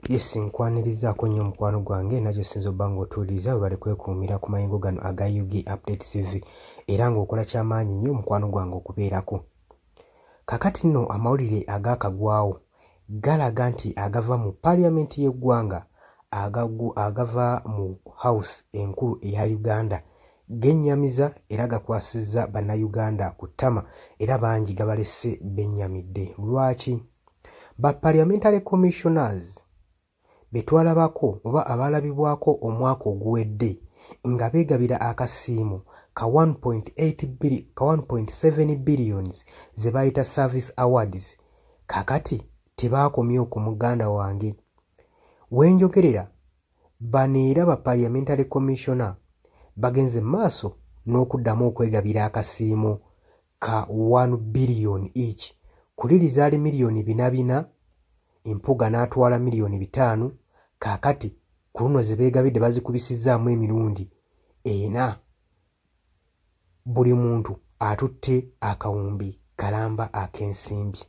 Yes, nkwanirizaako nnyo mukwano gwange nakyo sinza obba ng'otuwuliriza bwe bali kwekuumira ku mayengo gano aga UG Update TV era ng'okola kyamaanyi nnyo mukwano gwange okubeerako. Kaakati nno amawulire agaakagwawo galaga nti agava mu paaliyamenti y'eggwanga agava mu House enkulu eya Uganda gennyamiza era gakwasizza Bannayuganda ku ttama era bangi gabalese bennyamidde. Lwaki? Ba Parliamentary Commissioners be twalabako oba abaalabibwako omwaka oguwedde nga beegabira akasiimo ka 1.7 billions ze bayita Service Awards, kaakati tebaakomye okwo muganda wange. We njogerera bano era ba Parliamentary Commissioner bagenze mu maaso n'okuddamu okwegabira akasiimo ka 1 billion each. Ku liri zaali miliyoni bina bina, Mpuuga n'atwala miliyoni 5, kaakati ku luno ze beegabidde bazikubisizzaamu emirundi 4. Buli muntu atutte akawumbi kalamba ak'ensimbi.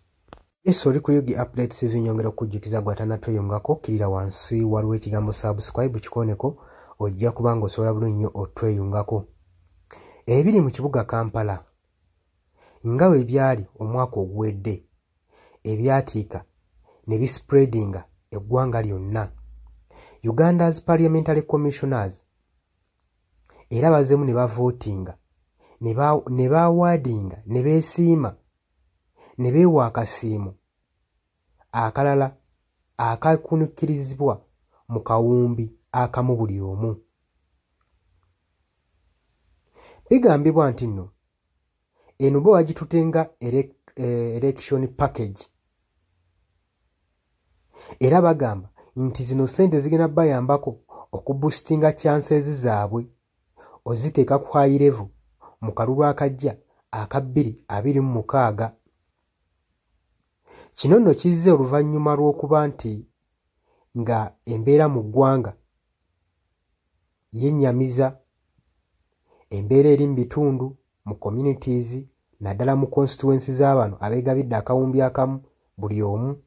Yes, oli ku UG Update TV, nyongera okukujjukiza gwe atannatweyungako, kkirira wansi waliwo ekigambo subscribe kikoneko, ojja kuba ng'osobola bulungi nnyo otweyungako. Ebiri mu kibuga Kampala nga bwe byali omwaka oguwedde ebyatiika ne bispreadinga eggwanga lyonna. Uganda's Parliamentary Commissioners era bazzeemu ne bavootinga ne baawaadinga ne beesiima ne beewa akasiimo akalala akakunukirizibwa mu kawumbi akamu buli omu. Bigambibwa nti nno eno bo bagitutte nga election package era bagamba nti zino ssente zigenda bayambako okuboostinga chances zaabwe oziteeka ku high level mu kalulu akajja aka 2026. Kino nno kizze oluvannyuma lw'okuba nti nga embeera mu ggwanga yennyamiza, embeera eri mu bitundu, mu communities, naddala mu constituency z'abano abeegabidde akawumbi akamu buli omu,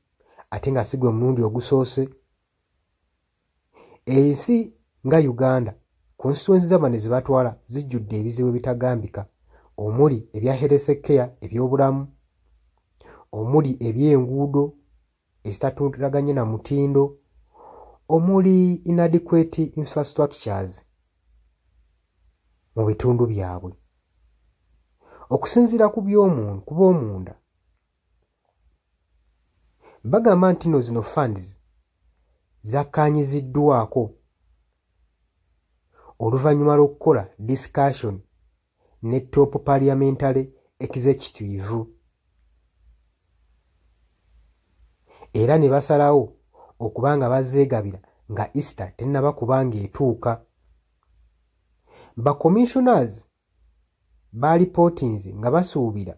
ate nga si gwe mulundi ogusoose. Ensi nga Uganda, constituency z'abano ze batwala zijjudde ebizibu ebitagambika omuli ebya health care, ebyobulamu, omuli ebyenguudo ezitatuulaganye na mutindo, omuli inadequate infrastructures mu bitundu byabwe. Okusinziira ku b'omunda bagamba nti nno zino funds zakkaanyiziddwako oluvannyuma lw'okukola discussion ne top parliamentary executive era ne basalawo okuba nga bazeegabira nga Easter tennaba kuba ng'etuuka. Ba commissioners baalipootinze nga basuubira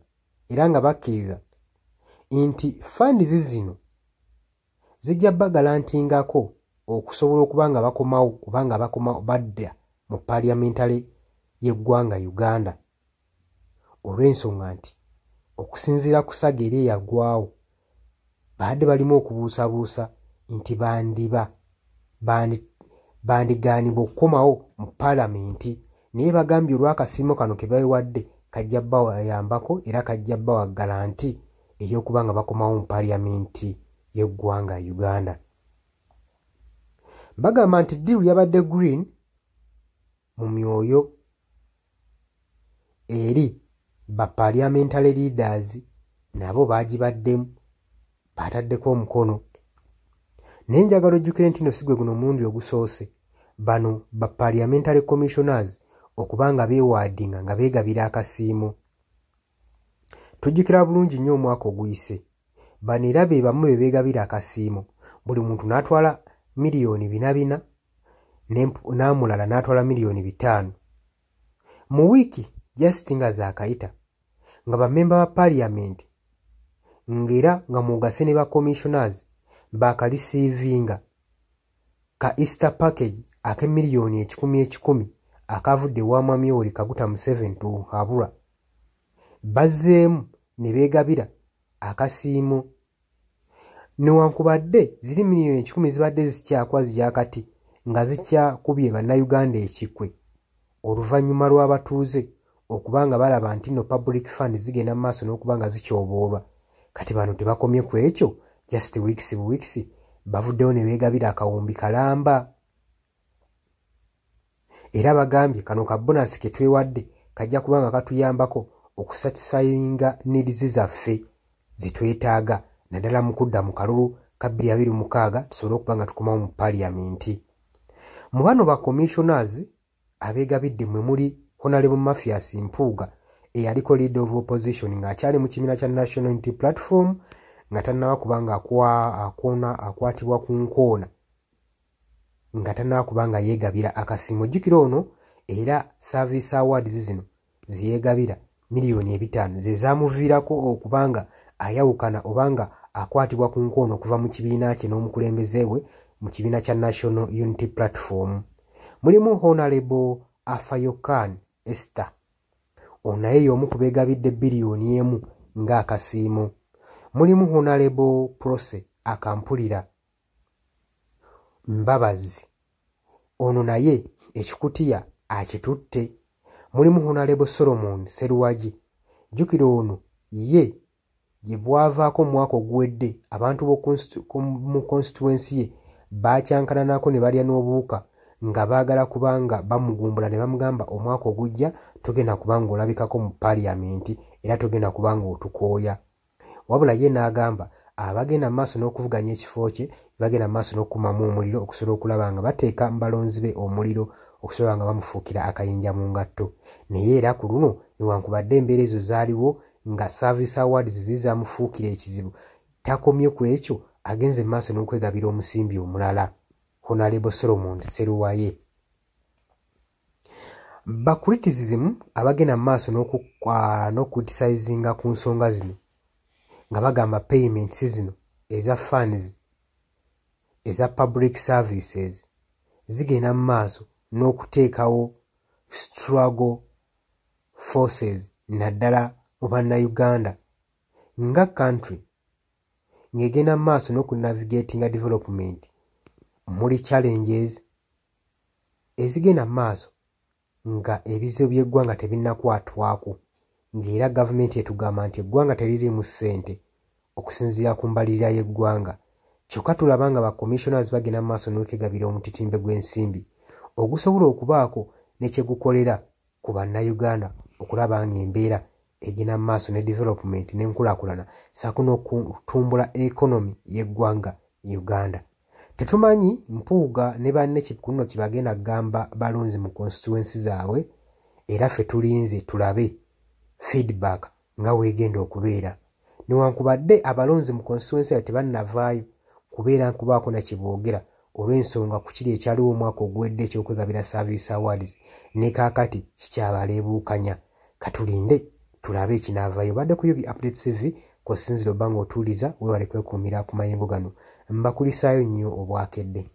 era nga bakkiriza nti funds zino zijja bagalantingako okusobola okuba nga bakomawo kubanga bakomawo badda mu parliamentary y'eggwanga Uganda, olw'ensonga nti okusinziira ku saga eri eyaggwawo baadde balimu okubuusabuusa nti bandigaanibwa okukomawo mu paalamenti, naye bagambye olw'akasiimo kano ke bawewadde kajja bayambako era kajja bawa galanti ey'okuba nga bakomawo mu paaliyamenti y'eggwanga Uganda. Bagamba nti ddiiru yabadde green mu myoyo eri ba parliamentary leaders nabo baagibaddemu baataddeko omukono. Naye njagala ojjukire nti nno si gwe guno omulundi ogusoose bano ba parliamentary commissioners okuba nga beewaadinga nga beegabira akasiimo. Tujjukira bulungi nnyo omwaka oguyise bano era be bamu be beegabira akasiimo, buli muntu n'atwala miliyoni 4 n'amulala n'atwala miliyoni 5. Mu wiiki just nga zaakayita nga bammemba ba parliament ng'era nga mwogase ne ba commissioners baakalisiivinga ka Easter package ak'emiliyoni 100 akavudde ewa Mwami Yoweri Kaguta Museveni Tibuhaburwa, bazzeemu ne beegabira akasiimo. Newankubadde ziri miliyoni 100 zibadde zikyakwa kati nga zikyakubye Bannayuganda ekikwe, oluvannyuma lw'abatuuze okuba nga balaba nti no public fund zigenda mu maaso n'okuba nga zikyoboolwa. Kati bano tebakomye ku ekyo, just weeks bu weeks bavuddeyo ne beegabira akawumbi kalamba, era bagambye kano ka bonus ke twewadde kajja kuba nga katuyambako okusatisfyinga needs zaffe zetwetaaga, naddala mu kudda mu kalulu ka 2026 tusobole okuba nga tukomawo mu paliamenti. Mu bano ba commissioners abeegabidde mwe muli Honorable Mathias Mpuuga, eyaliko leader of opposition ng'akyali mu kibiina kya National Unity Platform, nga tannaba kuba nga akwatibwa ku nkoona, nga tannaba kuba nga yeegabira akasiimo. Jjukira ono era service awards zino ziyeegabira miliyoni 500 ze zaamuviirako okuba nga ayawukana oba nga akwatibwa ku nkoona okuva mu kibiina kye n'omukulembeze we mu kibiina kya National Unity Platform. Mulimu Honorable Afayokan Esther, ono naye y'omu ku beegabidde biliyoni 1 ng'akasiimo. Mulimu Honorable Prossy Akampurira Mbabazi, ono naye ekikutiya akitutte. Mulimu Honorable Solomon Seruwagi. Jjukira ono ye gye bwavaako mu mwaka oguwedde abantu mu constituency ye baakyankalanako ne balya n'obuwuka nga baagala kubanga bamugumbula ne bamugamba, "Omwaka ogujja togenda kubanga olabikako mu paliamenti era togenda kubanga otukooya." Wabula ye n'agamba abagenda mu maaso n'okuvuganya ekifo kye bagenda mu maaso n'okukumamu omuliro okusobola okulaba nga bateeka mu balonzi be omuliro okusobola nga bamufuukira akayinja mu ngatto. Naye era ku luno, newankubadde embeera ezo zaaliwo nga service awards zizaamufuukira ekizibu, takomye ku ekyo, agenze mu maaso n'okwegabira omusimbi omulala, Honorable Solomon Seruwaye. Ba criticism abagenda mu maaso n'okucriticizinga ku nsonga zino nga bagamba payments zino eza funds eza public services zigenda mu maaso n'okuteekawo struggle forces, naddala mu Bannayuganda, nga country ng'egenda mu maaso n'okunavigatinga development muli challenges ezigenda mu maaso nga ebizibu by'eggwanga tebinnakwatwako, ng'era gavumenti etugamba nti eggwanga teririimu ssente okusinziira ku mbalirira y'eggwanga. Kyokka tulaba nga ba commissioners bagenda mu maaso n'okwegabira omutitimbe gw'ensimbi ogusobola okubaako ne kye gukolera ku Bannayuganda okulaba ng'embeera egenda mu maaso ne development n'enkulaakulana ssaako n'okutumbula economy y'eggwanga Uganda. Tetumanyi Mpuuga ne banne ku luno kye bagenda kugamba balonzi mu constituency zaabwe, era ffe tulinze tulabe feedback nga weegenda okubeera. Newankubadde abalonzi mu constituency yaabwe tebannavaayo kubeera nkubaako na kye boogera olw'ensonga ku kiri ekyaliwo omwaka oguwedde ekyokwegabira service awards, ne kaakati kikyabaleebuukanya. Katulinde tulabe ekinaavaayo. Badde ku Yugi Update TV kw'osinziira obba ng'otuuliza. Weewale kwekuumira ku mayengo gano. Mbakulisaayo nnyo obwakedde.